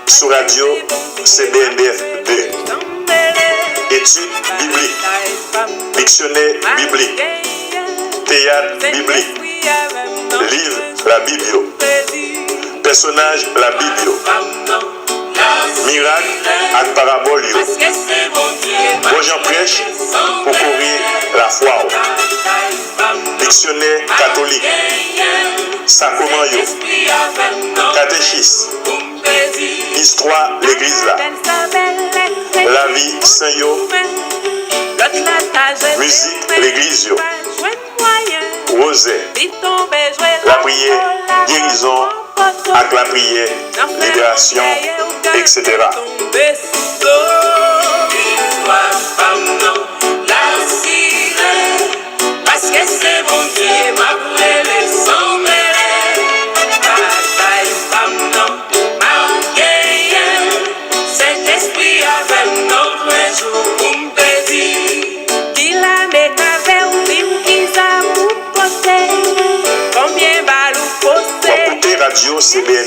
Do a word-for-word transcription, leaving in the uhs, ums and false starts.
Sou radyo C B N D F de. Etid biblik. Diksyonè biblik. Teyat biblik. Liv Labib yo. Pèsonaj Labib yo. Mirak ak parabòl yo. Bon jan prèch pou kore lafwa w. Diksyonè katolik. Sakraman yo. Katechis. Istwa legliz la. Lavi sen yo. Mizik legliz yo. Wozè. Lapriyè gerizon ak lapriyè liberasyon, etsetera. Paske se Bondye m ap rele san mele. Batay pa m nan, m ap genyen. Sentespri avè m nan, plen jou pou m pedi. Ki lame k avè w, di m ki zam ou pote. Konbyen bal ou pote. W ap koute radyo C B N.